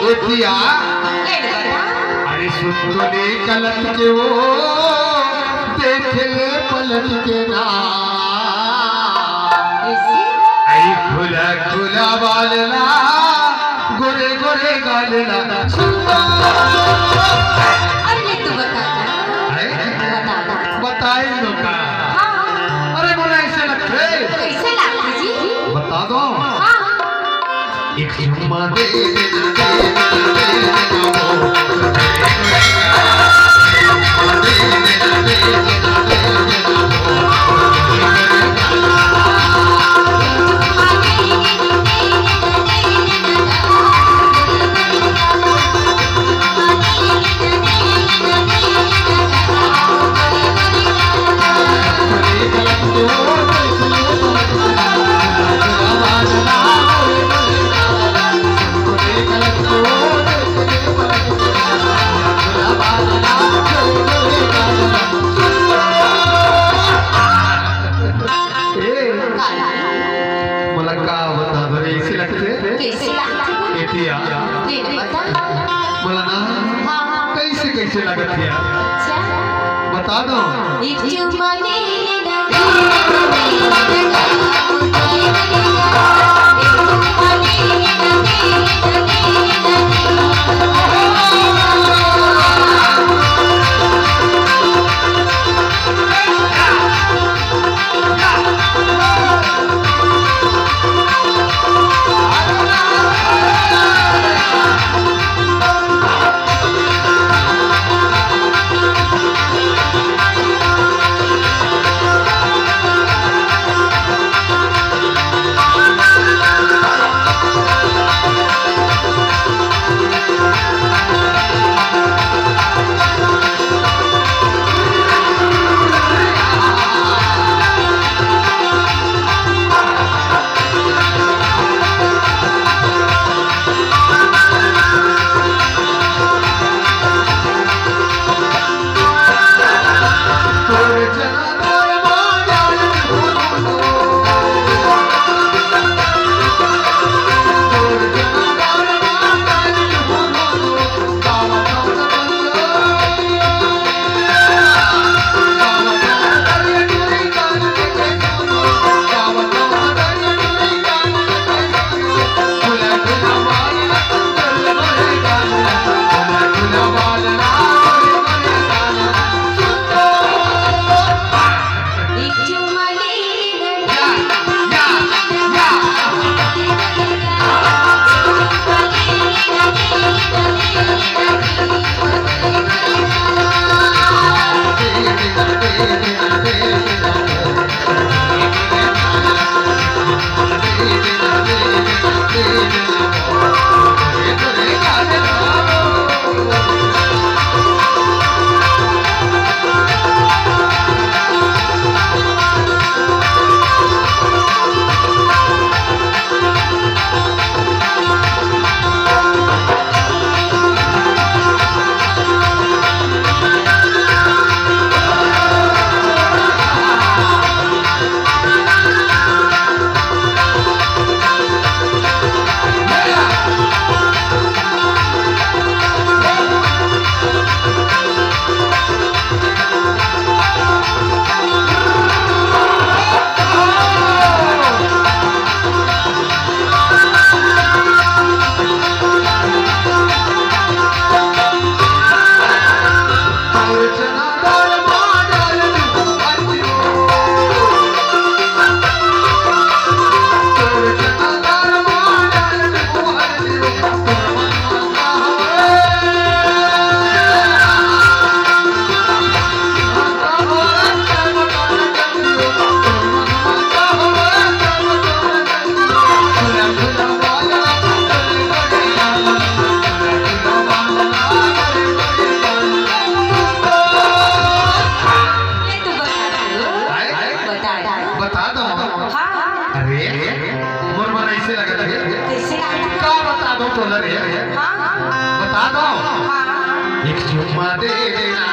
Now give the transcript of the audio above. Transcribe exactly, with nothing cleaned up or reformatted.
ए पिया, ले बता। अरे सुन तो ले कलट के वो, देख ले पलट के ना। ऐसे? आई खुला खुला बालना, गोरे गोरे गालना। सुन तो। अरे ले तू बता। हैं? बता। बताई तो का? हाँ, हाँ। अरे मोला ऐसे लगथे। कैसे लगथे जी? बता दो। हाँ, हाँ। एक चुम्मा दे देना, दे देना, दे देना वो। ए, मोला का बता रे, ऐसे लगथे? कैसे लगथे? ए पिया। ये बता। मोला ना, हाँ, हाँ। कैसे, कैसे लगथे यार? अच्छा। बता दो। एक चुम्मा ले लेना। ये तो बता दो। आए? बता दो। बता दो। हाँ, हाँ। अरे, मोर मन ऐसे लगत हे। कैसे लगत हे? का बता दो तोला रे? हाँ, हाँ। बता दो। हाँ, हाँ। एक चुम्मा दे देना।